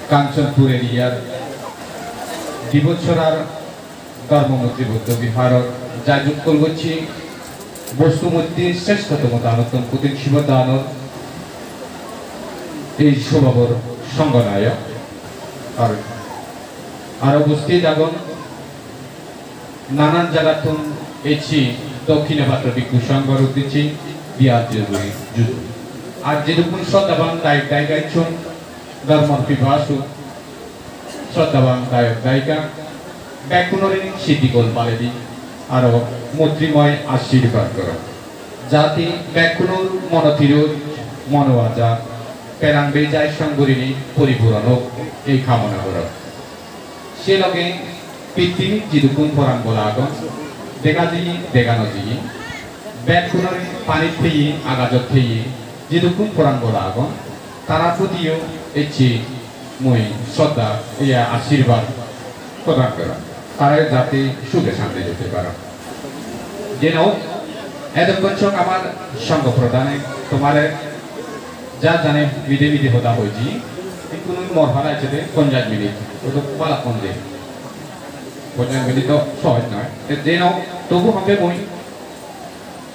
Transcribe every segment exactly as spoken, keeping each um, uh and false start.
Kanchanpur area-r Dibotsorar Dharmamurti Buddho Viharot jai jokkol gocche, bostu moddhe sreshtotomo danottun kothin sibor danor ei sobhabor songhonayok. Ar, aro ubosthit agon nanan jagattun ecche Dakkhinapatro Bhikkhu Sanghor uddecche di at jur guri juju. Ar jedukkun sroddhaban dayok dayika ecchon, dhormor pibasuk, sroddhaban dayok dayika, bekkunore siddhi gol paledi aro moitrimoy ashirbad goro. Jate bekkunor mono tiroj, mono aja, perang bejai song gurinei poripuron ok, ei kamona goro. Se loge pittimit jidukkun poran bola agon, dega jiye, dega no jiye, bekkunore panit theye, agajot theye, jidukkun poran bola agon, tara putiyo ecche mui sroddha, iya, ashirbad prodan gorong, tara jate suge sante jete paron. Jeno, edokkon sok amar songho prodhane tomare ja jane mide mide hoda hoiji, ikkunu mor hala ecche de ponjaj minit, oto balakkon de. Ponjaj minit to sohoj noi. Te jeno, tobu hambe mui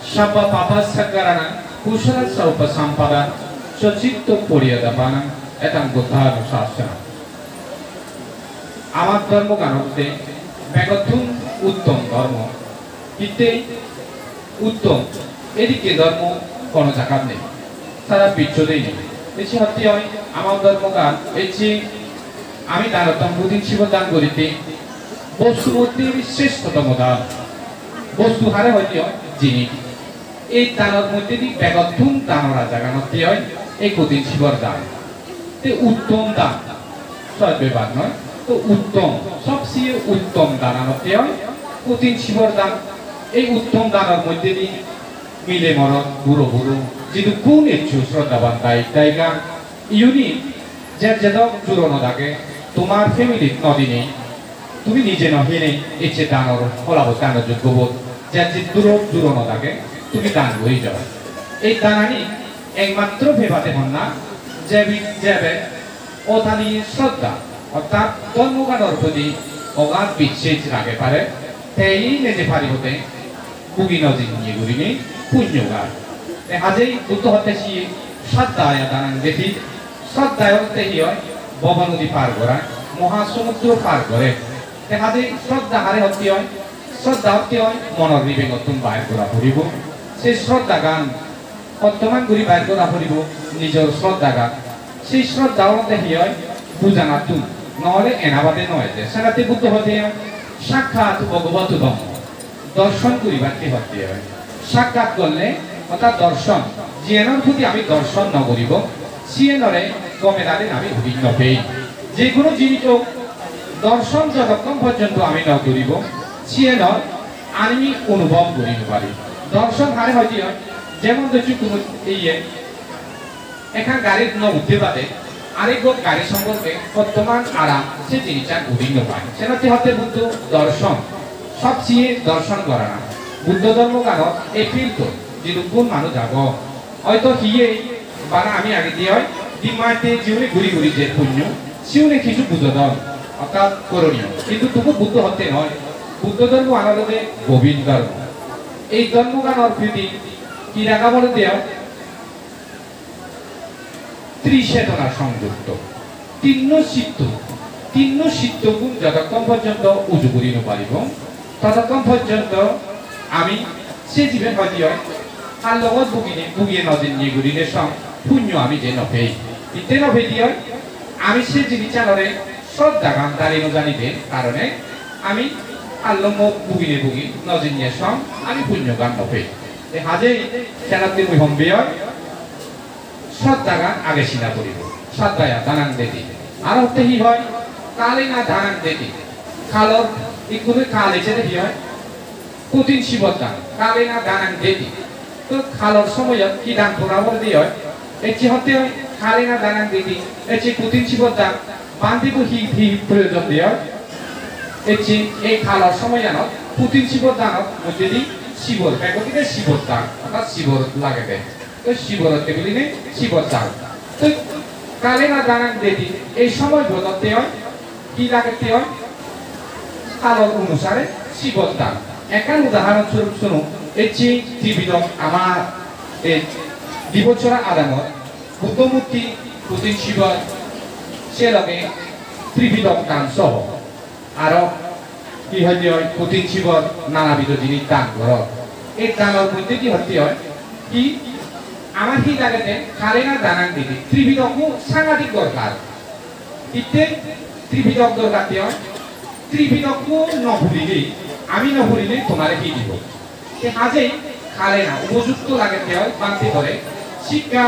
sabba papassa karanang kusalassa upasampada sacitto poriyadapanang etang buddhanusasanam. Amar dhormogan olode begottun uttom dhormo. Hittei uttom, edikke dhormo hono jagat nei. Sara bicchot nei. Ecche hotte oi, amar dhormogan ecche ami danottun kothin sibor dan guritte, bostu moddhe sreshtotomo dan. Bostu hare hoide oi, jinis. Ei danor moddhedi begottun danor ajaganotte oi ei kothin sibor dan. Te uttom dan, sohoj bepar noi, to uttom, sobseye uttom dananotte oi kothin sibor dan. Ei uttom danor moddhedi mile morot, buro buro, jidukkun eccho sroddhaban dayok dayika, iuni jer jedok juro no dage, tomar family-t no dinei, tumi nije no hinei ecche danor holabot, danor joggobot, jer jeddurot juro no dage, tumi dan guri jao. Ei danani ekmatro pebade honna, jebe, jebe otali sroddha, orthat dhormoganor proti ogath bicches rage pare, tei neje paribode bugi no jinye gurinei punyo gai. Te hajei Buddho hotte siye sroddhaya danang deti, sroddhaya hotte hi oi? Bhobo nodi par gora, moha somudro par gore. Te hajei sroddha hare hotte oi? Sroddha hotte oi monor ribengottun bair gora puribo. Se sroddhagan hottoman guri bair gora puribo, nijor sroddhagan. Sei sroddha olode hi oi? Bujanattun, nohole ena bade no eje. Senotte Buddho hoide oi, "Sakkhat bhagavato dhammo." Dorshon guribatte hotte oi. Sakkhat gorle, orthat dorshon, jiyenor proti ami dorshon no guribo, siyenore gome dale ami hudi no pei. Je hono jinis hok, dorshon jotokkon porjonto ami no guribo, siyenor ami onubhob guri no pari. Dorshon hare hoide oi, jemon dhorjo hono iye, ekkan garit no utte bade arekko gari somporke hottoman aram se jinissan udi no pai. Senotte hotte Buddho dorshon, sobseye dorshon gorana. Buddho dhormoganot ei field-ot jidukkun manuj agon, hoito hiye bana ami agedi oi, di matte jiune guri guri je punyo, siune hissu bujodon, orthat koroniyo. Kintu tubu Buddho hotte noi. Buddho dhormogan olode gobin dhormo. Ei dhormoganor priti hi raga pore de oi? Tri chetona songjukto. Tinno chitto, tinno chittogun jotokkon porjonto uju guri no paribong, totokkon porjonto ami se jiben hoide oi, har logot bugine, bugiye no jinye gurine song punyo ami je no pei. Hitte no pei de oi, ami se jinissanore sroddhagan dali no jani de karone ami har logot bugine bugi no jinye song ami punyogan no pei. Te hajei senotte mui hom de oi, sroddhagan age sina puribo. Sroddhaya danang deti. Aro hotte hi oi? Kalena danang deti. Kalor ikkunu kal ecche de hi oi? Kothin sibor dan. Kalena danang deti. To kalor somoyot hi dan gora pore de oi? Ecche hotte oi, kalena danang deti. Ecche kothin sibor dan. Bhante bo hi, hi proyojon de oi? Ecche ei kalor somoyanot kothin sibor danor moddhedi sibor, begottun sibor dan, orthat sibor lagede. To sibor otte bilinei sibor dan. To Kalena danang deti, ei somoy bodotte oi, hi lagette oi? Kalor onusare Sibor dan. Ekkan udahoron sorup suno, ecche Tripitok amar ei Dibochora adamot Buddho murti, Kothin Sibor, se loge Tripitok dan soho. Aro hi hoide oi, Kothin Sibor nanabidho jinis dan goror. Ei danor moddhe hi hoide oi, hi amar hi lagede, Kalena danang deti. Tripitokko sangadik dorkar. Hitte Tripitok dorkar de oi, Tripitokko no purile, ami no purile tomare hi dibo? Te hajei Kalena upojukto lagede oi, bhante gore, sikkha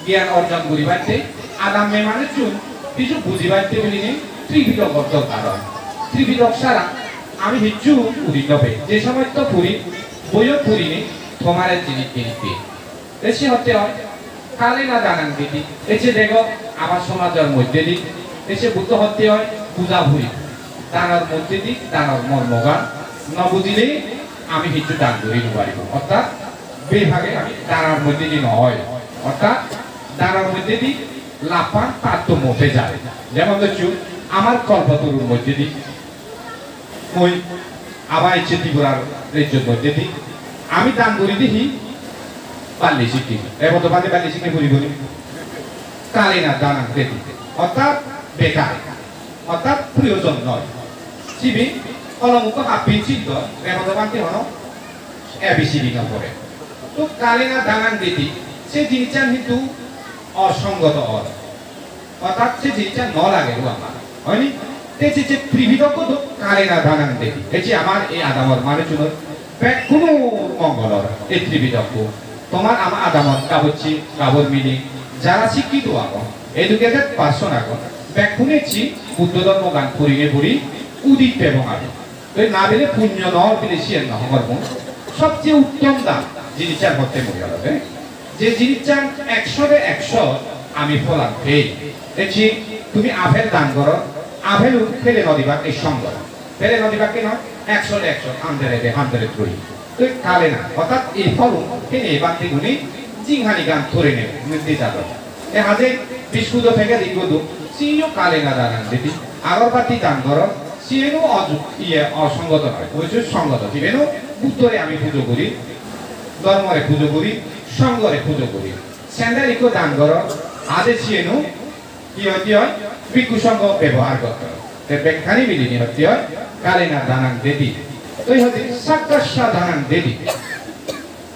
gyan orjon guribatte, adamme manuchun hissu bujibatte bilinei Tripitokor dorkar oi. Tripitok sara ami hissu udi no pei. Je somosto puri, boiyot purinei tomare jinis dinei di. Ecche hotte oi, Kalena danang deti. Ecche dego, amar somajor moddhedi, ecche Buddho hotte oi, buja puri. Danor moddhedi, danor mormogan no bujile ami hissu dan guri no paribo. Orthat, bebhage ami danor moddhedi no oi. Orthat danor moddhedi laphan tartommo pei jai. Jemon dhorchu, amar kolpotorur moddhedi mui abar ecche Tripurar rejjor moddhedi ami dan guri di hi? Balli sikki. Rebodobante balli sikki puribo ni? Kalena danang deti. Orthat bekar. Orthat proyojon noi. Sibe holom ukko half pencil do, Rebodobante hono A B C D no pore. To Kalena danang deti, se jinissan hintu osongoto or. Orthat se jinissan no lage o amar. Hoi ni? Te je je Tripitokko do Kalena danang deti. Ecche amar ei adamor manuchunor bekkunor mongolor ei Tripitokko. Tomar ama adamot gabocche, gabor mile, jara sikkito agon, educated person agon, bekkune ecche Buddho dhormogan purinei puri udit pebong ami. Toi na bile punyo no or bile siyen no hongor mui. Sobcheye uttom dan jinissan hotte mui olode, je jinissan ekshode eksho ami pholan pei. Ecche tumi apple dan goro, apple un pele no dibak ei songho. Pele no dibak keno? Ekshode eksho, hundred e hundred guri. Toi Kalena, orthat ei pholun hene bhante gune jinghanigan thorinei nirdi jadon. Te hajei biscuit o packet ikko do, siyo Kalena danang deti. Agorbatti dan goro, siyeno oju-, iye, osongoto noi, oju songoto. Sibeno Buddhore ami pujo guri, dhormore pujo guri, songhore pujo guri. Sandal ikko dan goro, hajei siyeno hi hoide oi, bhikkhu songho bebohar gotton. Te bekkani milinei hoide oi, Kalena danang deti. Toi hoide sakkassa danang deti.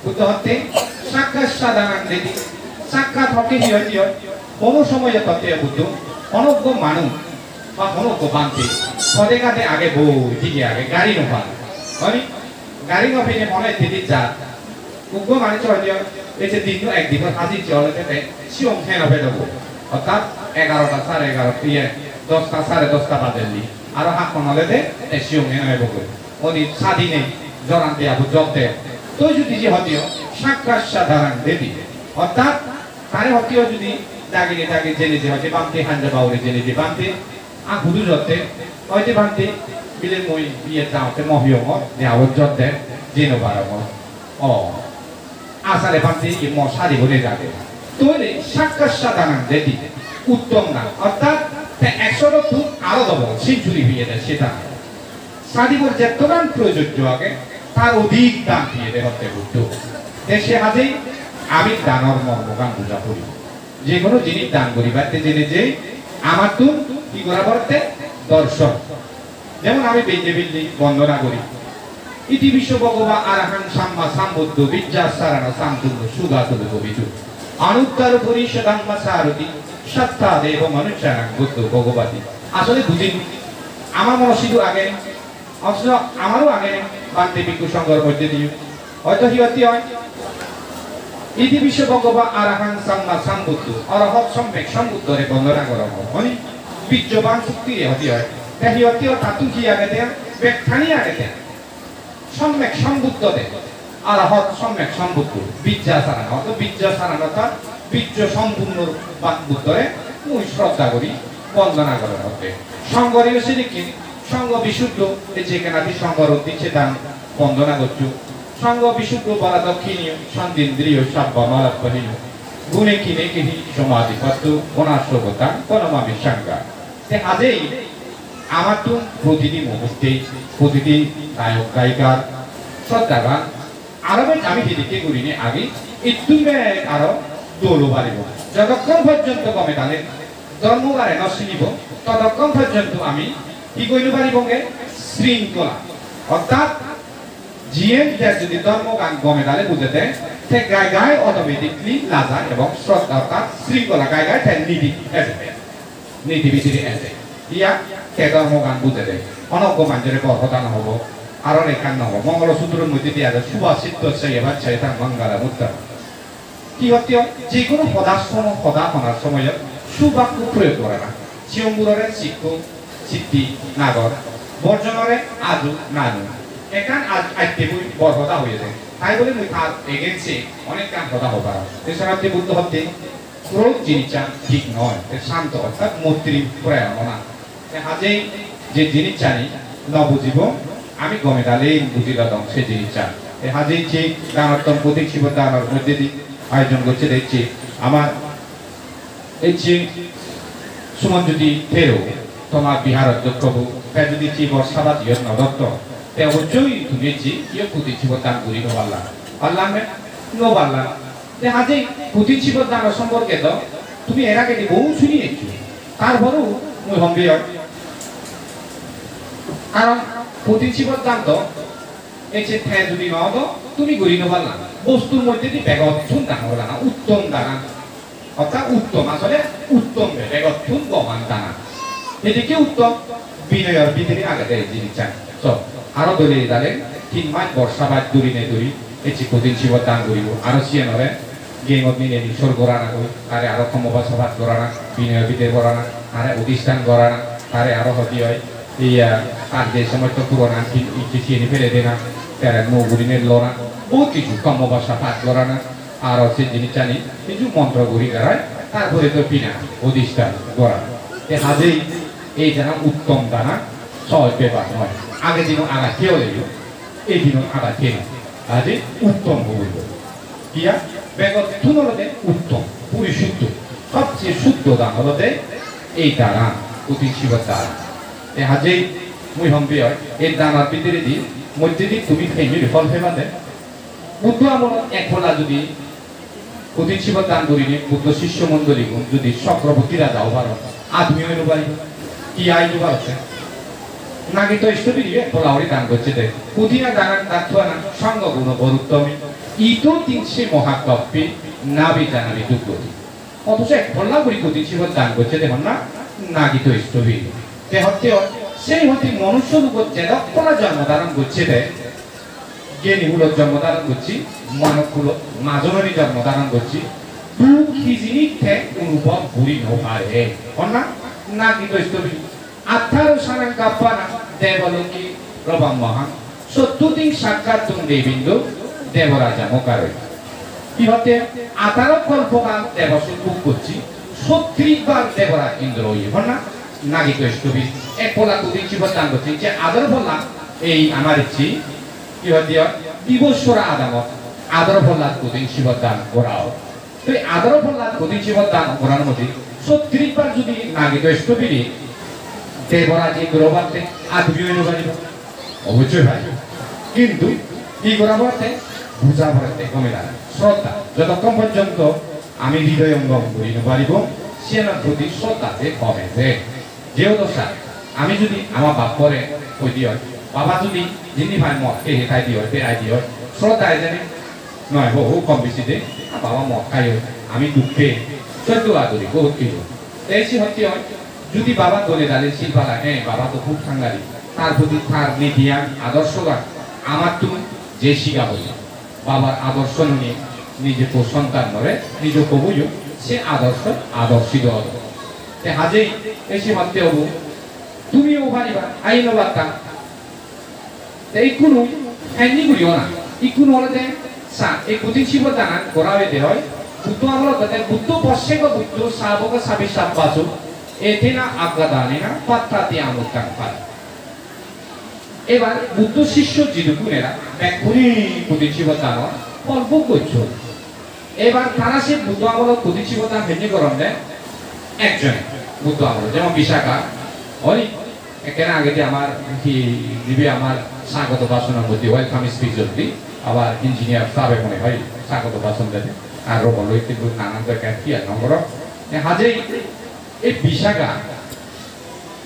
Buddho hotte sakkassa danang deti. Sakkat hokke hi hoide oi? Hono somoyot hotte Buddho, hono ekko manuj ba hono ekko bhante pode gade age boi thige age, gari no pai. Hoi ni? Gari no pene mone hoide jar. Ekko manuj hoide oi, ei je dinno ek dibor haji je olode te siyong heno pedo boi. Orthat egarota, sare egarota, iye, dosta, sare dosta bajelli. Aro hakkon olode te siyong heno ebo goi. Oni sadi nei, joran de abo jot de. Toi judi je hoide oi, sakkassa danang deti. Orthat tare hoide oi judi dagine dagi jene je hoide bhante, hanja baure jene je bhante, a hudu jotte, hoide bhante, bile mui iye jaotte mo hiyongor, je abo jot de, jei no parongor. O, asole bhante, iye mo sadi bole jade. Toile sakkassa danang deti, uttom dan. Orthat te eksho tun aro dobol, century peye de se dan. Sadibor jettogan proyojjo age, tar odik dan diyede hotte Buddho. Te se hajei ami danor mormogan buja poribo. Je hono jinis dan guribatte jene je amattun hi gora poribo? Dorshon. Jemon ami bende bende bondona guri. Iti pi so bhagavā arahaṃ sammāsambuddho vijjācaraṇasampuṇṇo sugato lokavidū anuttaro purisadammasārathi satthā devamanussānaṃ buddho bhagavāti. Asole bujin, amar mono sidu age, othocho amaro age, bhante bhikkhu songhor moddhe diyo. Hoito hi hotte oi? Iti pi so bhagavā arahaṃ sammāsambuddho, arahat somyak sambuddhore bondona gorong. Hoi ni? Bijjoban suktire hotte oi. Te hi hotte oi? Tattun hi agede? Bekkani agede. Somyak sambuddho de, arahat somyak sambuddho, vijjācaraṇa, orthat vijjācaraṇa, orthat bijjo sompunnor ba-, Buddhore mui shraddha guri, bondona gori hotte. Songhoreyo sedokken, songho bisuddho, ei je kenadi songhor uddicche dan bondona goccho. Songho bisuddho bala dokkhiniyo, santindriyo, sabba malappahinyo. Gune kine kehi somadhipatto, onasogotang pranamami sangham. Te ajei amattun protiti muhurte, protiti gayok gayikar sroddhaban aro bej ami hidikke gurinei agi, ittun bej aro dol o paribo. Jotokkon porjonto gome dale dhormogane no sinibo, totokkon porjonto ami hi goi no paribonge? Sringkhola. Orthat jiyen te jodi dhormogan gome dale bujede, te gai gai automatically laja ebong sroddha orthat sringkhola gai gai te niti eje. Niti bidire eje. Iya te dhormogan bujede. Onoggo manjore bor hoda no hobo, aro ekkan no hobo. Mongolo Sutror moddhe diya age, "Subhasittasya yavacchayitaṃ mangalam uttaram." Hi hotte oi? Je hono hodar somo-, hoda honar somoyot subakko proyog gorana. Sigon gurore sikko sitti nagor, borjonore aju nanu. Ekkan aj-, atte mui bor hoda hoyede. Tai bole mui tar against-e onekkan hoda hobar. Te senotte Buddho hotte, krodh jinissan thik noi. Te santo orthat moitri porayona. Te hajei je jinissani no bujibong, ami gome dale buji lodong se jinissan. Te hajei je danotton kothin sibor danor moddhedi ayojon gocche de ecche amar ecche Sumonjyoti Thero, tomar bihar odhyokko bo, te jodi je borsabad iyot no dotto, te obossoi tumi ecche iyot kothin sibor dan guri no parlang. Parlang ne? No parlang. Te hajei kothin sibor dano somporke do tumi er agedi bohut suni eccho. Tar poreo mui hom biyoi. Karon kothin sibor dan do ecche te jodi no do, tumi guri no parlang. Bostur moddhedi begottun dangor dana, uttom dana. Orthat uttom, asole uttom be-, begottun goman dana. Edikke uttom binoyor bidire agede ei jinissan. So, aro dole dale tin mas borsabad durine duri ecche kothin sibor dan guribo. Aro siyanore gengot ninei nisor gorana goi, tare aro kommo borsabad gorana, binoyor bidire gorana, tare odhisthan gorana, tare aro hodi oi, iya, tar je somosto purona tin icche siyeni pele dena, tare nuo gurine lona, bohut kichu kommo borsabad gorana, aro se jinissani kichu montro guri darai, tar pore to pina, odhisthan gora. Te hajei ei jana uttom dana sohoj bepar noi. Age dino agathe oleyo, ei dino agathe noi. Hajei uttom hobo. Iya, begottun olode uttom, purisuddho. Sobcheye suddho dan olode ei dana, kothin sibor dan. Te hajei mui hom biyoi, ei danor bidiredi, moddhedi tumi pemiri phol pebade. Buddho amolot ek polla jodi kothin sibor dan gurinei Buddho sisyo mondoligun jodi Chakraborti raja obar, admi oi no paribo, hi ai no parotte? Nagito Stobiri ek polla guri dan gocche de. Kothina dana datvana sangho guno boruttami. Ito tinse mohakappe na vijanami duggoti. Othocho ek polla guri kothin sibor dan gocche de honna Nagito Stobiri. Te hotte oi, sei hotte manusso rugot jedokkona jonmo dharon gocche de, geni hulot jonmo dharon gocche, manuk hulot majononi jonmo dharon gocche, duk hijeni te onubhob guri no pare. Honna Nagito Stobiri. Attaro sanang kappana devaloke robamaham. Sottuting sakkattung debindo deboraja mokaroi. Hi hotte, atharo kolpokaal debosuk bhog gocchi, sottiris bar deboraj Indro oye. Honna Nagito Stobiri. Ek polla kothin sibor dan gocche, je ador polla ei amar ecche, hi hotte, dibossora adamot ador polla kothin sibor dan gora oi. Te ador polla kothin sibor dan goran moddhe sottiris bar jodi Nagito Stobiri deboraj Indro obatte, admi oi no paribo? Obossoi paribo. Kintu hi gora poratte? Buja poratte, gome dale. Sroddha. Jotokkon porjonto ami hridoyongom guri no paribo, siyanor proti sroddha je kome je. Jehetu sir, ami jodi ama bappore hoi di oi, baba jodi jindi pai mod hei hei thai di oi, berai di oi, sroddha eje ne? Noi, bohut kom besi de, "A, baba mod khai oi, ami duk pei," soddo aduri bohut kichu. Te se hotte oi, jodi baba dole dale sil pala, "He, baba to hub sangadik," tar proti tar nidiyan, adorsogan amattun je siga oi. Babar adorsho nuni nije po sontanore, nijo poboyo se adorsho adorsito obo. Te hajei ei se hotte obo, tumiyo pariba, ai no parta. Te ikkunu henni guri ona. Ikkunu olode sa, ei kothin sibor danan gora oide oi. Buddho amolot olode Buddho posseko Buddho, savoko sabi sabbasu, etena aggadanena pattate amuttang phale. Ebar Buddho sisyo jidukkun era bekkune kothin sibor danor phol bhog gocchon. Ebar tara se Buddho amolot kothin sibor dan henne goronde? Ekjone Buddho amolot, jemon Visakha, oi, ekkena agedi amar hi, jibe amar sagoto bhashonor moddhe welcome speech jodi, abar engineer sabe mone hoi sagoto bhashon dede, ar robo loi kintu nanan dokke hi ar nongoro. E hajei e Visakha,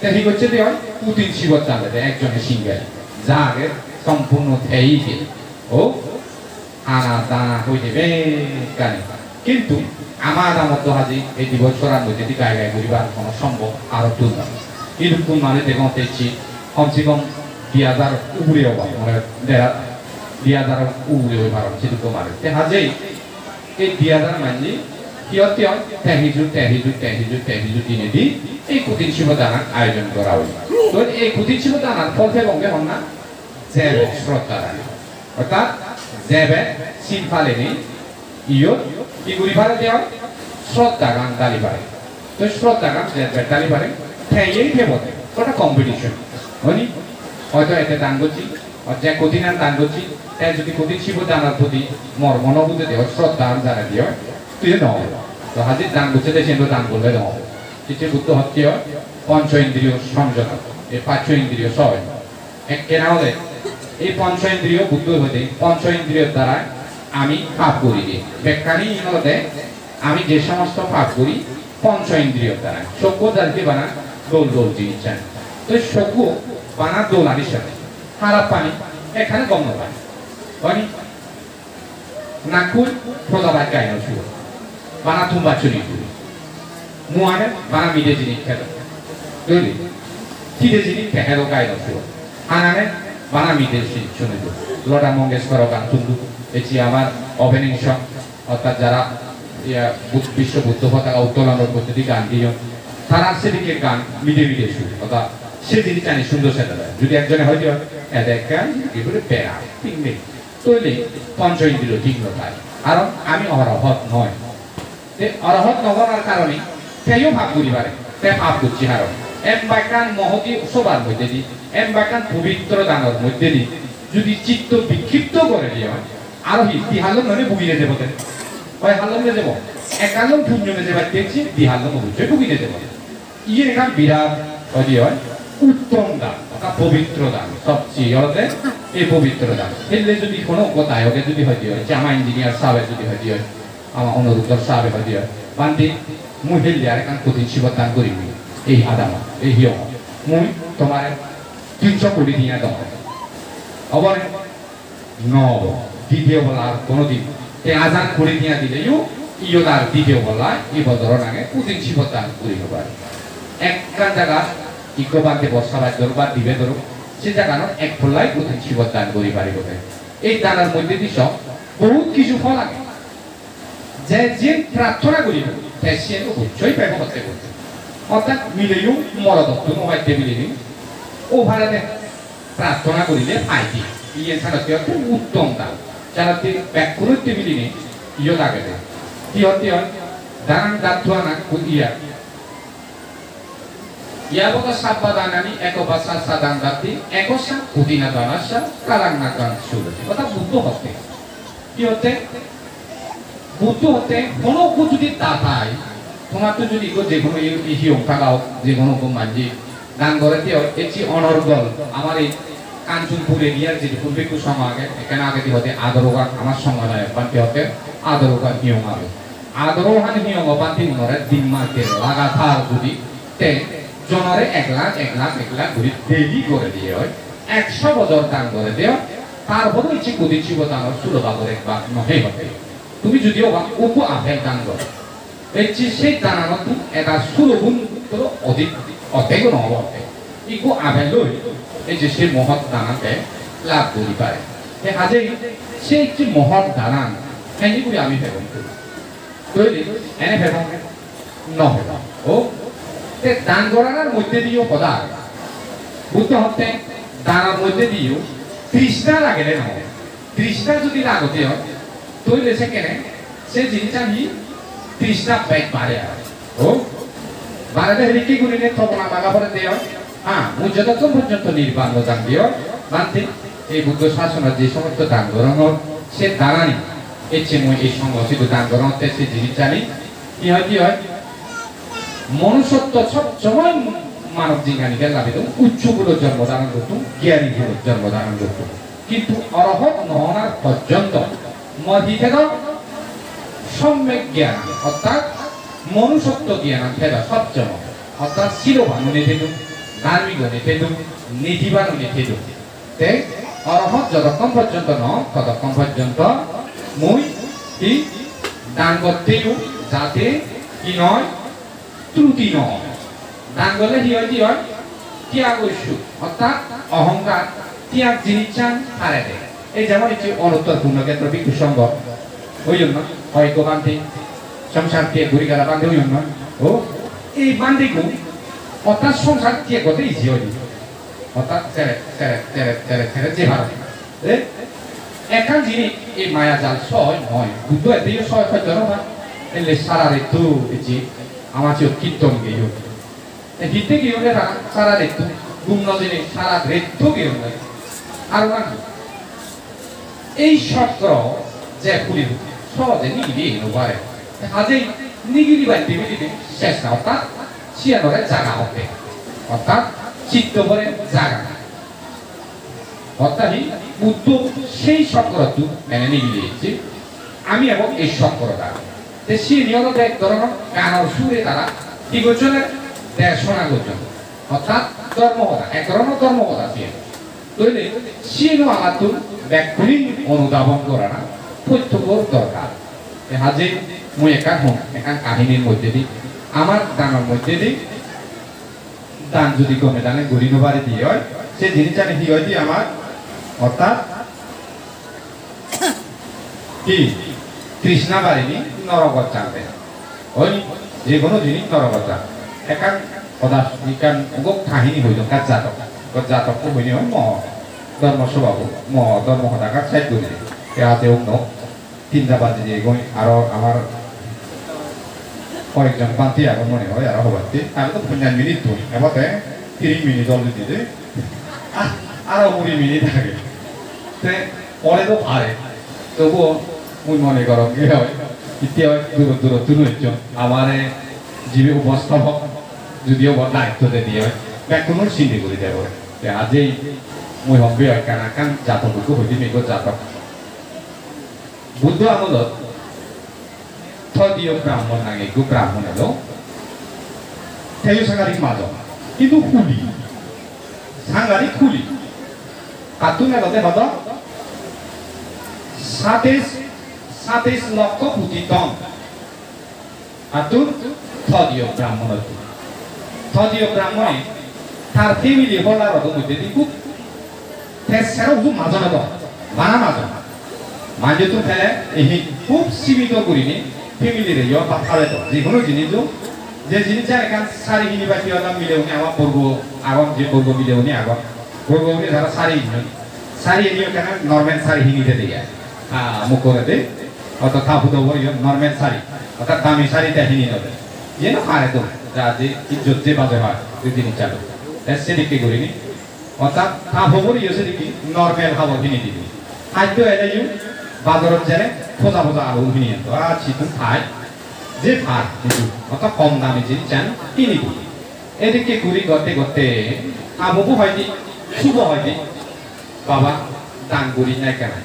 te hi gocche de oi, kothin sibor dan dede, ekjone single, ja age sompurno thei de. O, ana dana hoide bekkani. Kintu ama adamot do haji ei di bojor ar moddedi gai gai guribar hono sombhob aro tul noi. Idukkun manuj degongotte ecche, kom se kom di hajar ugure obo, mane dera, di hajar ugure oi paron sidukkun manuj. Te hajei ei di hajar manje hi hotte oi, te hiju, te hiju, te hiju, te hiju dinedi ei kothin sibor danan ayojon gora oye. To ei kothin sibor danan phol pebonge honna? Jebe shraddha dani. Orthat jebe sil palenei iyot hi guri pare de oi? Shraddhagan dali pare. To shraddhagan jebe dali pare, te iyei pebo de. Goda competition. Honi? Hoito ete dan gocchi, ar je kothinan dan gocchi, te jodi kothin sibor danor proti mormo no bujede oi, shraddhagan janede oi, tui no obo. To haje dan gocche de siyen dan gorle no obo. Hitte Buddho hotte oi, poncho indriyo songjom, ei paccho indriyo soy. Ekkena ole ei poncho indriyo, Buddho hoide poncho indriyor darai ami pap guri de. Bekkani olode ami je somosto pap guri poncho indriyor darai. Sokko dal di bana dol dol jinis ani. To sokko bana dol ani sade harap ani ekkana gom no pai. Mane Nakkun hoda baj gai no suo. Bana tum bacchuri suo. Muane bana mide jinis khelo. Doli. Tide jinis khelo gai no suo. Hanane bana mide jinis suni do. Lata Mangeshkar gan sundu. Ecche amar opening song. Orthat jara iya Bud-, Bisho Buddho Potaka Uttolonor moddhedi gan diyon. Tara sedike gan mide mide sur. Orthat se jinis ani sundor sedere. Jodi ekjone hoide, ede ekkan, ibure bera, ting nei. Toile poncho indriyo thik no thai. Karon ami orohot noi. Te orohot no onar karone teyo pap guri pare. Te pap gocche karon. Emba ekkan mohoti sobar moddhedi, emba ekkan pobitro danor moddhedi, jodi chitto bikkhipto gore diye, aro hi di hallom none bugi jebo te? Hoi hallom jebo. Ek hallom punyo jebatte di hallom obossoi bugi jebo. Iyen ekkan birat, hoide oi, uttom dan, ekkan pobitro dan, sobche olode ei pobitro dan. Helle jodi hono ekko dayoge jodi hoide oi, je ama engineer sabe jodi hoide oi, ama Anuruddha sabe hoide oi, "Bhante, mui helle ar ekkan kothin sibor dan gurim, ei adamot, ei hiyongot. Mui tomare tinso kuri tenga dong." Obo ne? No obo. Didiyo bala ar kono din. Te hajar kuri tenga dileyo, iyot ar didiyo bala, ei bojoro nange kothin sibor dan guri no pare. Ekkan jagat ikko bhante borsa baj doro ba dibe doro, se jaganot ek pollai kothin sibor dan guri paribo te. Ei danor moddhedi so bohut kichu phol age. Je jiyen prarthona guribo, te siyen obossoi pebo hotte hotte. Orthat mileyo morodottun o paide mileyo, o parede prarthona gurile paide. Iyen senotte hotte uttom dan. Senotte bekkunotte milinei iyot agede. Hi hotte oi? Danang datvana ku-, iya. Yavata sabba danani ekabhassa sadang datti, ekassa kothina danassa kalang na kalang sulati. Orthat Buddho hotte. Hi hotte? Buddho hotte, hono ekko jodi datai, tomattun jodi ekko je hono hi-, hi-, hiyong thaga hok, je hono ekko manje dan gore de oi, ecche Onorgol, amar ei Kanchanpur area-r jedukkun bhikkhu songho age, ekkena agedi hoide Adorogan, amar songho nai, bhante hotte Adorogan hiyong age. Adorogan hiyongo bhante unore din mas dhori lagatar jodi te jonore ek lakh, ek lakh, ek lakh guri daily gore diye oi, eksho bojor dan gore de oi, tar pore ecche kothin sibor danor sulo bhagor ek bhag no hei hotte. Tumi jodi oba ukko apple dan goro, ecche sei dananottun eta sulo gun toro odik, oddek no obo oddek. Ikko apple loi ecche sei mohot danan te lab guri pare. Te hajei sei ecche mohot danan heni guri ami pebong tumi? Toile ene pebong? No pebong. O, te dan goranar moddhe diyo hoda age. Buddho hotte danor moddhe diyo trishna lagele no obo. Trishna jodi lagode oi, toile sekkene se jinissan hi trishna bej bare aro. O, barede hedikke gurinei topona laga porede oi. Ha, mui jotokkon porjonto nirban no jangdi oi, bhante, ei Buddho sasonot je somosto dan gorongor, se danani Ecche mui ei songho sidu dan gorongotte se jinissani hi hoi, hi hoi? Monusotto sob somoi manob jinghani gella bidung, uccho kulo jonmo dharon gottung, gyani kulo jonmo dharon gottung. Kintu orohot no onar porjonto mor hi thedon? Sommek gyan, ortat monusotto gyanan thedon sob somoi. Ortat siloban une thedung, dharmik une thedung, nitiban une thedung. Te orohot jotokkon porjonto no, totokkon porjonto mui hi dan gotteyo jate hi noi, truti no oi. Dan gorle hi oi, hi oi? Tyago suk, ortat ohongkar, tyag jinissan tarede. Ei jemon ecche Onuttor Purno Khetro Bhikkhu Songho oyon na, hoyekko bhante songsar tyag guri gela bhante oyon na. O, ei bhantegun ortat songsar tyag gotte easy oi. Ortat seret, seret, seret, seret, seret je paro. E? Ekkan jinis ei maya jal soy noi. Buddho eddeyo soy hojjo no pai. Ele sara retto ecche ama siyot kirton geyon. Te hitte geyon era sara retto? Gum no jeinei sara retto geyon. Ar na ki? Ei chokro je puri sohoje nigili no pare. Hajei nigilibatte nigili chesta, ortat siyanore jaga hotte. Ortat chitto bore jaga. Ortat hi Buddho sei chokrottun ene nigili ecche. Ami ebong ei chokrotan. Te siyeni olode ek dhoronor ganor sure tara hi gojjon, desona gojjon. Ortat dhormo hoda, ek dhoronor dhormo hoda siyen. Toile siyeno amattun bekkune onudhabon gorana prottekkor dorkar. Te hajei mui ekkan hom, ekkan kahinir moddhedi, amar danor moddhedi dan judi gome dane guri no pari de oi, se jinissani hi oi de amar, ortat hi? Trishna barini norogot jande. Oi, je hono jinis norogot jan. Ekkan hoda, ekkan gok kahini hoi don, ekkan jatok. Ekkan jatok ko hoini oi mo dhormo sobha bo, mo dhormo hoda ekkan side guri. Te ate ugno tinta baji jeyegoi, aro amar hoyekjon bhante agon mone hoi aro hobatte. Aro to ponjash minute dun, ebote tiris minute already de. Ah, aro kuri minute age. Te pore do pare. Tobuo mui mone gorong ki oi, itte oi duro duro tun ecchon. Amare jibe uposthabok, judiyo bor daitto de diye oi, bekkunor sindi guri de pore. Te ajei mui hobbe oi ekkan ekkan jatok ekko hoi dim, ekko jatok. Buddho amolot Thodiyo Brahmon nange ekko Brahmon elo. Teyo sangadik majon. Hintu huli. Sangadik huli. Tattun elode hodo? Sateis, sateis lokkho koti dhon. Attun Thodiyo Brahmonottun. Thodiyo Brahmone tar family holder-o moddedi hub te sero hub majon obo, bana majon. Manjottun pele ehi hub simito gurinei family-re yo bap hale do. Jekono jinis o, je jinis jar ekkan sari hinibatte ola mileune agon, borgo agon, je borgo mileune agon. Borgo guri tara sari hinon. Sari eni ekkena normal sari hini de de ai. Ha, muk gore de. Orthat ta pudo bor iyon normal sari. Orthat dami sari te hini no de. Iyen no pare do. Jate ijjot je baje pai, dui tin char. Te sedokke gurinei. Orthat ta pubo bor iyo sedokke normal habor hini dibo. Haddo ele yo bazarot jele poja poja alu hini anto. Ar sittun thai. Je par, orthat hom dami jinis an hini dibo. Edokke guri gotte gotte ta pubo hoide, subo hoide, "Baba, dan guri na ekkena."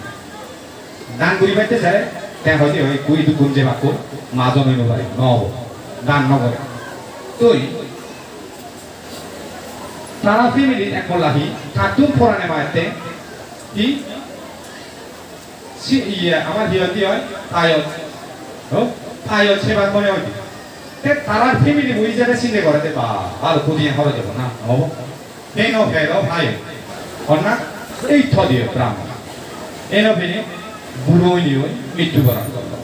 Dan guribatte sele, te hoide, "Oi, tui idu gun jebakkoi, majon oi no pari, no obo, dan no gore." Toi, tara family-t ek polla hi, tattun porane maette, hi, si, iye, amar hi hoide oi, payoj. Ho? Payoj sebar mone hoide. Te tara family bo ijebe sinde gore de, ba, balo kudi horoj obo na, obo. Heno hero bhai. Honna ei Thodiyo Brahmon. Eno bini buro oinei mittu boron gorlo.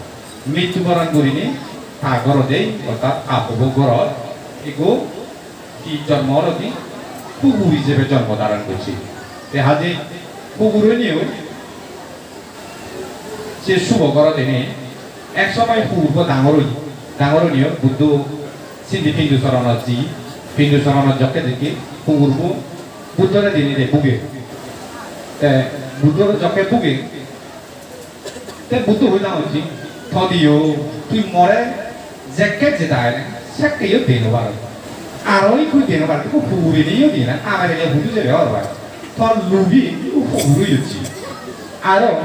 Mittu boron gurinei ta goro dei, orthat ta pubo goro, ego hi jonmo olo di, pugur ijebe jonmo dharon gocche. Te haje pugur oinei se subo goro dene, ek somoy pugurbo dangor oye, dangor oye Buddho sindi pindu soronot ji, pindu soronot jokke jokke pugurbo Buddhore dine de buge. Te Buddhore jokke buge, Te Buddho hoi dangocche, "Todiyo, tui more jekke jedai ne, sekkeyo de no paro. Aro ikku de no paro, ikku purineyo de na, amare le hudu jebe hor pai. Tor lubi ikku puri yocche. Aro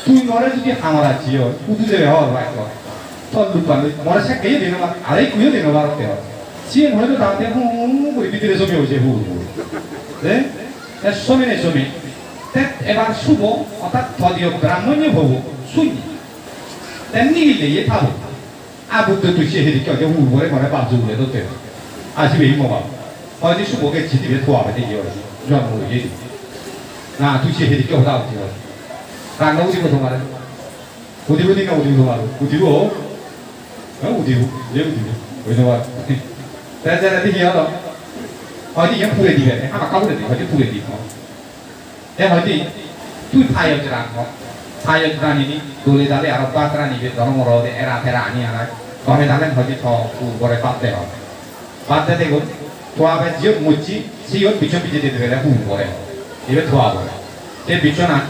tui more jodi hamara jiyo, hudu jebe hor pai to. Tor lupan more sekkeyo de no paro, aro ikkuyo de no paro te hor." Siyen hoito tate hu hu guri bidire sobi hoye hu hu. Te, te sobi ne sobi. Te ebar subo, orthat todiyo brahmonyo hobo, sunni. Te nigille ye thabo. A Buddho tui se hedik hoide hu bore more bap jugule dotte. Asibe himmo bap. Hoide subo gecche dibe thua bede ye hoide. Jonmo oye di. Na tui se hedik hoda hoide hoide. Rang no udibo tomare. Udibo di na udibo tomare. Udibo. Ha, udibo. Ye udibo. Oi no ba. Te jere di hi holo. Hoide ye pure dibe. Ama kabure di. Hoide pure di. Te hoide, tui payoj rang hor. Payoj ranini, dole dale aro bhat ranibe, dhormo rode, era tera ani arai. Gome dale hoide to hu bore bhat de hor. Bhat de degon, to abe jiyot mocche, siyot bichon bije de debele hu bore hor. Ibe to abore. Te bichon an,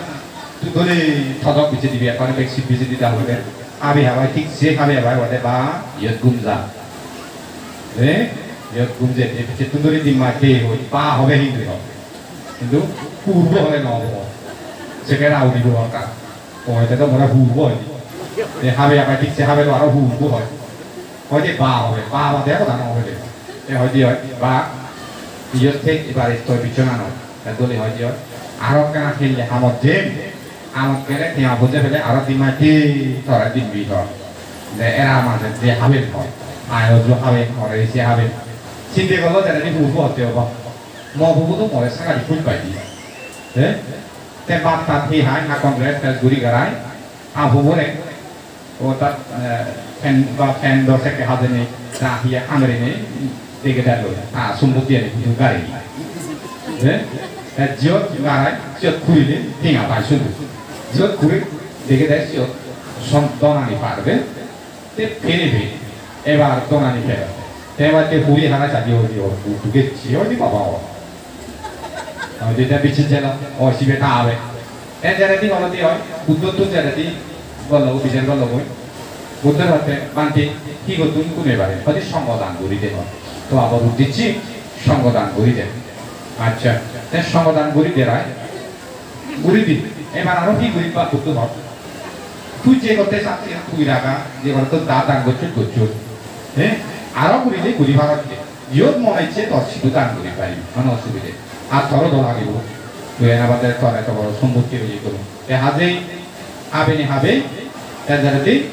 tui dole todok bije dibe, ekkan bek sip bije dida hoide. Habe habai thik se habe habai hoide ba, iyot gum ja. Eh, iyot gum je, te biche tun dole di ma de hoi, ba hobe hindu hor. Hintu purbo hole no obo. Sekke rauni bo ekka. O, ete do more purbo hoi. Te habe abar thik se habe do aro purbo hoi. Hoide ba hobe, ba ba de hoda no hobe de. Te hoide hoi, ba, iyot thik ibare toi bichona no. Te dole hoide hoi. Aro ekkana hille hamot jem. Hamot gele tenga boje pele aro di maj te tore dimbi hor. De era maje je haben hoi. Ayo jo haben, ore isi haben. Sinde golo jare di purbo hotte obo. Mo bubu do more sagari pul pai di. Eh? Te bhat tat hi hai, hakkon rest test guri garai. A bubure, o tat, eh, fan ba fan do sekke hajeni, ta hi amreni, dege dalo. Ta sumbuti ani bubu gari. Eh? Te jiyot garai, jiyot kurile, tinga pai sumbu. Jiyot kuri, dege dai jiyot son donani parbe. Te pini pini, ebar donani pelo. Te ebar te puri hara jadi oi di, oi, tu, tu ke chi oi di baba o. Oi di te bichi jela, o sibe ta abe. Te jere di hono di oi, Buddho tu jere di, golo, bichar golo goi. Buddho hotte, "Bhante, hi gottun gome bare?" Hodi songodan guri de hoi. To abo Buddho chi, songodan guri de. Accha, te songodan guri de rai. Guri di. Ebar aro hi guri ba Buddho hor. Tui je gotte sacche, tui raga, je gotte to da dan gocchot gocchot. Eh? Aro guri di guri parot de. Jiyot mone icche tor sidu dan guri pari. Mane osubide. Ar toro do lagibo. Tui ena bade tor eto boro sompotti oye guri. Te hajei, habeni habe, te jare di,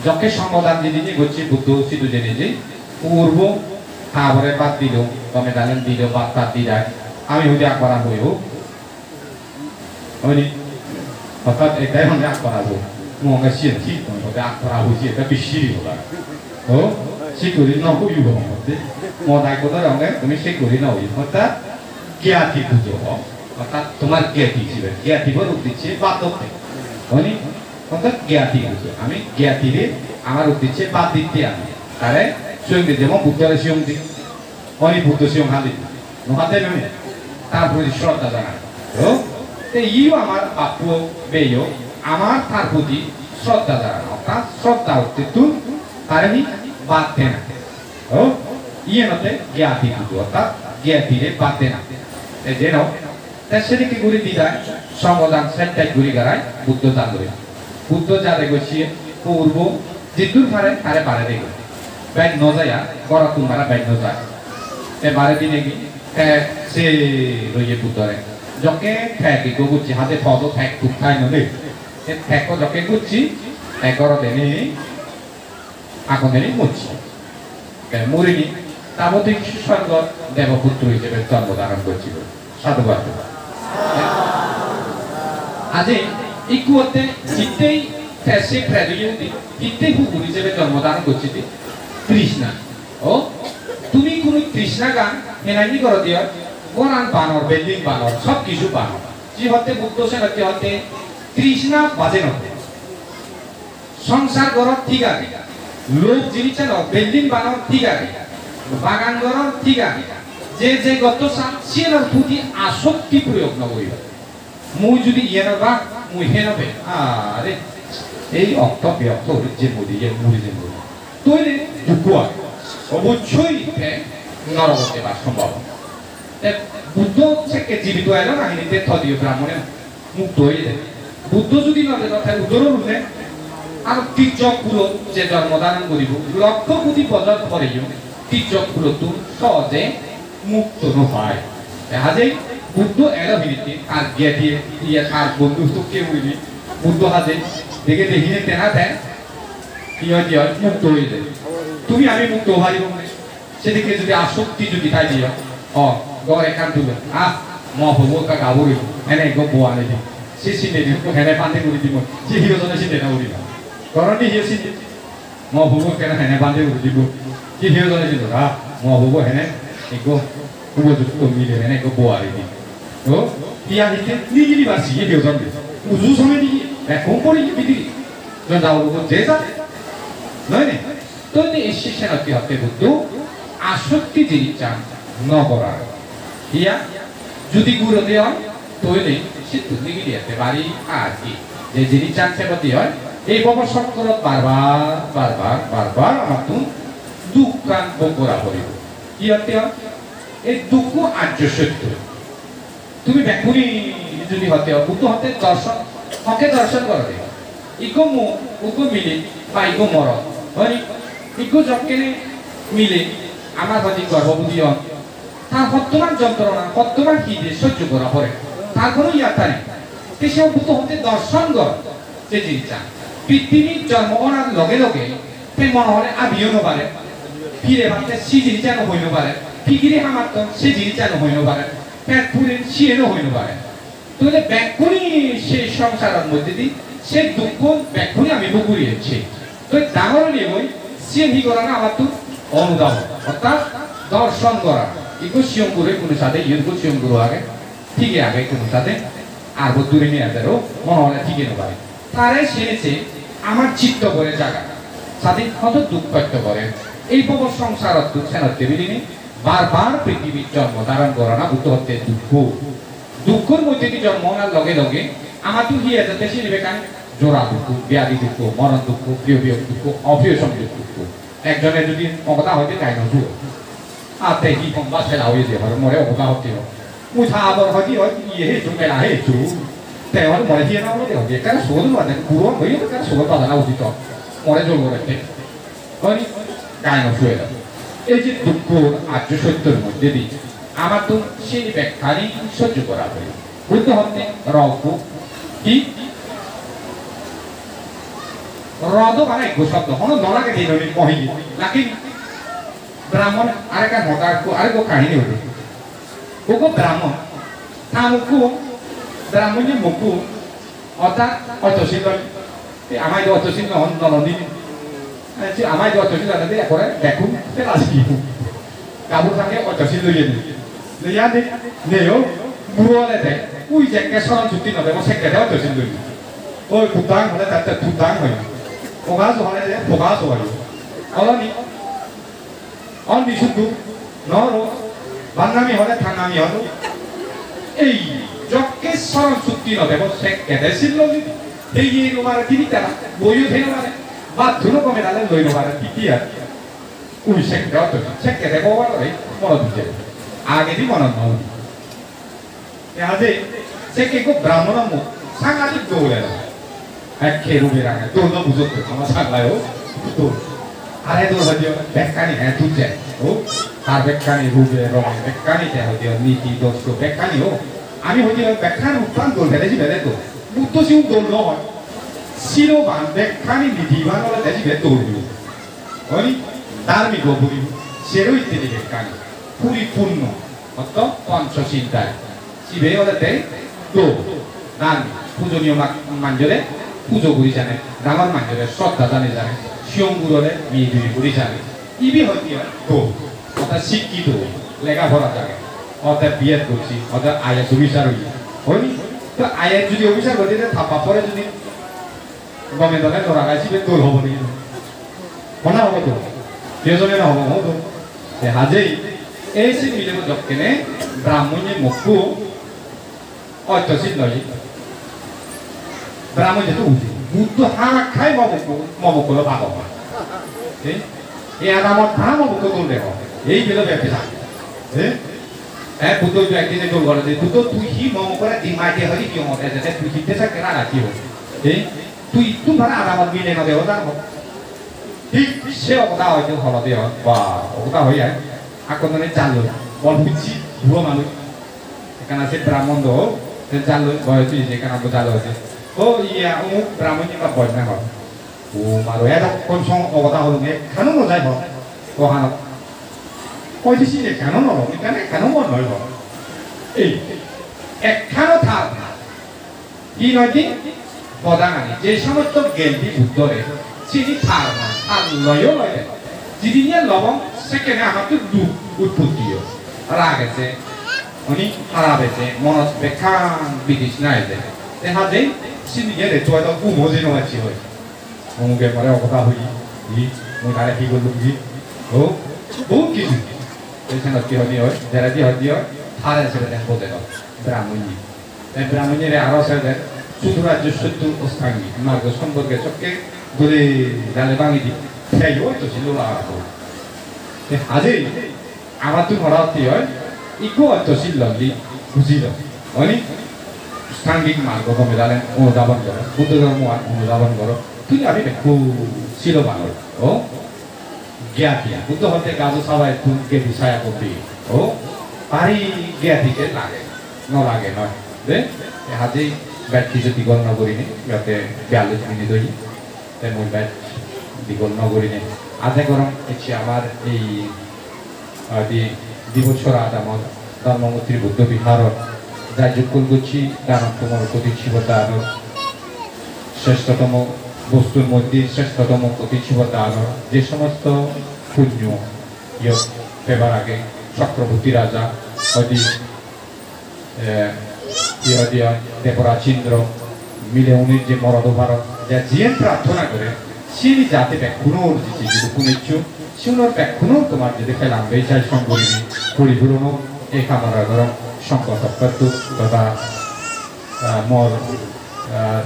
jokke songodan jini ni gocche Buddho sidu jeni ji, purbo, ta pore bad dilo, gome dalen dilo, bad tat didai. Ami hudi akbara hoyo. Oni, orthat ekdagi mane ak parabo. Mo nge siyen thik noi, hoide ak parabo siyen ekka bishiri hoda. O, sikuri no huyu ho, hoide. Mo dai koda ronge, tumi sikuri no huyu. Orthat, gyati pujo ho. Orthat, tomar gyati sibe. Gyati bor uddicche, bad dotte. Oni, orthat gyati pujo. Ami gyatire, amar uddicche, bad ditte ami. Tare, siyong di, jemon Buddhore siyong di. Oni Buddho siyong hali. No hade nani? Tar proti shraddha janai. O? Te iyo amar bappo beyo, amar tar proti shraddha janai. Orthat shraddha ottettun tare hi bad dena. O? Iyen otte gyati pujo, orthat gyatire bad dena. Te jeno, te sedokke guri didai, songodan settai guri garai, Buddho dan guri. Buddho jade gocche purbo jiddur pare tare bare degoi. Bej no jai ar, gorottun bara bej no jai. Te bare dinegi, te se roye Buddhore. Jokke te ikko gocche hade podo te kuk thai no de. Te te ikko jokke gocche, te goro deni, agon deni mocche. Te murini Taboti sorgot Deboputro ijebe jonmo dharon gocchegoi. Sadhubad. Aje ikku otte jittei te se preto iyudi, hittei hugur ijebe jonmo dharon gocchede? Trishna. O, tumi kunu trishna gan henanni goro diyor, goran banor, building banor, sob kichu banor. Ji hotte Buddho senotte hotte trishna baje no. Songsar gorot thik age, lok jinissan o, building banon thik age, bagan goron thik age, je je gotto san siyenor proti asokti proyog no guriba. Mui judi iyenor ba Mui henobe, are, ei okto be okto guri jemmo de, ye muri jemmo de. Toile dukko age. Obossoi te norogot jebar sombhabona. Te Buddho sekke jibito elo na hini, te todiyo Brahmone mukto oye de. Buddho judi no elo, te uddor olune. Ar Tijjok kulot je jormo dharon guribo, lokkho koti bojor poreyo Tijjok kulottun sohoje mukto no pai. Te hajei Buddho elo hinitte tar gediye, iye tar bondhu sukke uri Buddho hajei dege de hinitte na te, hi oi, hi oi, mukto oi de. Tumi ami mukto oi paribo ne? Sedokke jodi asokti jodi thai de, o, ghor ekkan tulo, ah, mo pobo ekka gabur oibo, hene ekko bo ani di. Se sinde di, hene bhante guri dibo, se hiyo jone sinde no guribo. Goroni hiyo sinde. Mo pobo ekkena hene bhante guri dibo. Hi hiyo jone dibo, ha? Mo pobo hene ekko upojukto mile hene ekko bo ani di. To, iya hitte nigili basi ye hiyo jone. Uju some di, bekkun pori di bidiri. Jon jabo bo je ja. Noi ni? To ni isse senotte hotte Buddho asokti jinissan no gora. Iya, judi gurode oi, toile sittun nigili jette pari ar ki. Je jinissan sebode oi, ei bhobo chokkorot bar bar, bar bar, bar bar amattun dukkan bhog gora poribo. Hi hotte oi? Ei dukko ajjo sotto. Tumi bekkune judi hotte oi, Buddho hotte dorshon, hokke dorshon gorode. Ikko muk, ukko milik, ba ikko morot. Hoi ni? Ikko jokkene milik, amar hoide gorbhoboti on. Tar hottoman jontrona, hottoman hide sojjo gora pore. Tar hono iyarta nei. Te se Buddho hotte dorshon gor, se jinissan. Pittimit jonmo onar loge loge, te mone hole abiyo no pare. Pire batte se jinissan hoi no pare. Pigiri hamatton se jinissan hoi no pare. Pet purer siyen hoi no pare. Toile bekkune se songsaror moddhedi se dukko bekkune ami bhog guri ecchi. Toi dangor oinei siyen hi gorana amattun? Onudhabon, orthat dorshon gorana. Ikko siyong guro hono sade, iyot ikko siyong guro age, thige age hono sade, ar bo duri nei adero, mone hole thige no pare. Tare sene se amar chitto gore jaga, sade hoto duk patto gore. Ei bhobo songsarottun senotte bilinei bar bar pritibit jonmo dharon gorana Buddho hotte dukko. Dukkor moddhedi jonmo onar loge loge amattun hi ejette sini bekkan, jora dukko, byadi dukko, moron dukko, priyo biyog dukko, opriyo somyog dukko. Ekjone judi o hoda hoide tai no suo. Ar te hi hom ba sela oye de hore more o hoda hotte ho. Mui ta abor hoide hoi iye hesu, mela hesu. Te hore more hiye na hoide hoi. Ekkere suo dun bade, buro hoi ekkere suo bade na ucit. More jol gore te. Hoi, gai no suo elo. Ei je dukkor ajjo sottor moddhedi amattun sini bekkani sojjo gora pore. Buddho hotte rogo. Hi? Rodo mane ekko shobdo, hono no lage de noni mohi. Lakin Brahmon arekkan hoda ekko, arekko kahini hoide. Ugo Brahmon, ta mukko, Brahmon je mukko, orthat oito sil loi. Te amai do oito sil no hon, no loni. Eh, je amai do oito sil loi, te ekkore bekkun te lasi. Gabur thake oito sil loye ni. Loya ni, neyo, buro olede, ui jekke soron sutti no debo, sekke de oito sil loye. Oi, putang hole tatte putang hoi. Pogaso hole de, pogaso hoi. Oloni, ondi suddu, noro, bannami hole tannami holo. Ei, jokke soron sutti no debo, sekke de sil loye. Heye no pare tini tara, boiyo thei no pare. Bathroom-o gome dale loi no pare, titi ar. Ui sekke otto, sekke de bobar oi, monot uje. Agedi monot no uje. Te haje, sekke ekko Brahmon-o muk, sangadik dol elo. Ekke rube range, dol no bujotte, ama sanglai o, dol. Are dol hoide bekkani, he, tujje. O, tar bekkani rube ronge, bekkani te hoide niti dosso, bekkani o. Ami hoide bekkani ruppan dol, bele ji bele dol. Buddho siun dol no hoi. Siloban bekkani nitiban olode jibe dol. Hoi, dharmik o puri, sero ittedi bekkani, puripunno, otto poncho sintai. Sibe olode dol, dharmik, pujoniyo ma-, manjore pujo guri jane, dangor manjore sroddha jani jane, siyong gurore mihi duri guri jane. Ibe hoide dol, orthat sikkito, lega pora jane, orthat B Ed gocche, orthat I A S officer oye. Hoi, to I A S jodi officer gocche, te ta bap-ore jodi gome dale no ragai sibe dol hobo ni? Hona hobo to? Kiyojone no hobo, hobo to? Te hajei, ei se milebo jokkene Brahmone mokko otto sil loi. Brahmon je tu uji. Buddho hamakkai mo mukko, mo mukko lo pago. Eh? E adamot bana mo mukko dol dego. Ei belo bepisa. Eh? Eh, Buddho je ekdine dol gore de, "Buddho, tui hi mo mukkore di mai de hori ki mo de, de, tui hitte sa kera raji ho?" Eh? Tui tu bana adamot mile no dego dar ho. Thik se ogoda hoide holode hon. Ba, ogoda hoi ai. Akkon done jalloi. Bol bujji, buro manuj. Ekkana se Brahmon do, se jalloi, boyos oye, ekkana bo jalloi oye. O iya, umuk Brahmon ni ba boy na hor. O maro, edokkon song ogoda holunge, ekkano no jai hor. O hano. Hoide sini ekkano no, ekkano, ekkano mon noi hor. Ei, ekkano thar. Hi noi di? Bodangani, je somosto genti Buddhore, sini tar noi, tar loyo loy de. Jidiniye lobong, sekkene amattun duk utpotti oy. Rag ese, oni harap ese, monot bekkan bitishna ese. Te hajei, sini gele tuai to gumo jei no pacchi hoi. Omuke more ogoda hoi, hi, mui tare hi gollung hi. O, bohut kichu. Te senotte hoi di hoi, jere di hoi di hoi, tare sebe den bode no. Brahmon ni. Te Brahmon ni re aro se de, Sudu Rajyo Sottu Ostangi, margo somporke sokke dole dale bangi di, te yo to silo la aro. Te hajei, amattun hora hotte oi, ikko otto sil lolli, bujilo. Oni, stangik margo gome dale onudhabon goro, Buddho dhormo an onudhabon goro, tui ami bekku silo banor. O? Gyati. Buddho hotte gaju sabaettun gedi saya kopi. O, pari gyati ke lage. No lage noi. De, e hajei bek kiju digol no gurinei, jate biyallis minute oye. Te mui bek digol no gurinei. Ate gorong ecche amar ei, ah, di, Dibochora adamot Dharmamurti Buddho Viharot jai jukkol gocchi, danot tumor koti chibor danot sreshtotomo bostur moddhe sreshtotomo koti chibor danor je somosto punyo iyot pebar age, Chakraborti Raja hoide, eh, hi hoide, Deboraj Indro mile unir je morot obaron, je jiyen prarthona gore, sini jate bekkunor je je punyo, siunor bekkunor tomar jete pelam bejai song gurinei poripuron ok, ei kamona gorong. Songho sokkottu toda, ah, mor, ah,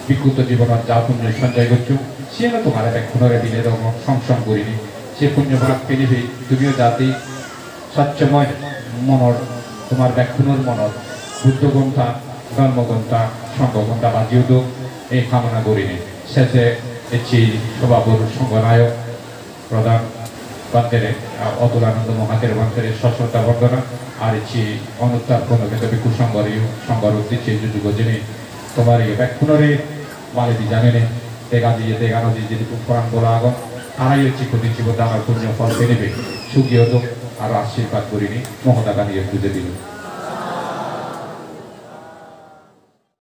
bhikkhutto jibonot ja punyo sonchoy gocchung, siyeno tomare bekkunore bile dong song song gurinei. Se punyo bhag pini pei tumiyo jate socchomoy monor, tomar bekkunor monor Buddho gun thak, Dharmo gun thak, Songho gun thak baji udok, ei kamona gurinei. Sese ecche sobabor songho nayok prodhan bhantere, ah, Otulananda Mahathero bhantere sosroddha bondona, ar ecche onuttar Purnokhetra Bhikkhu Songhor, Songhor uddecche juju gojeni tomar iye bekkunore baledi janene, dega diye, dega no diye, jedikkun poran bola agon, tarayo ecche koti chibor danor punyo phol penibe, sugi odok, aro ashirbad gurinei, mohodagan iye bujei dilung.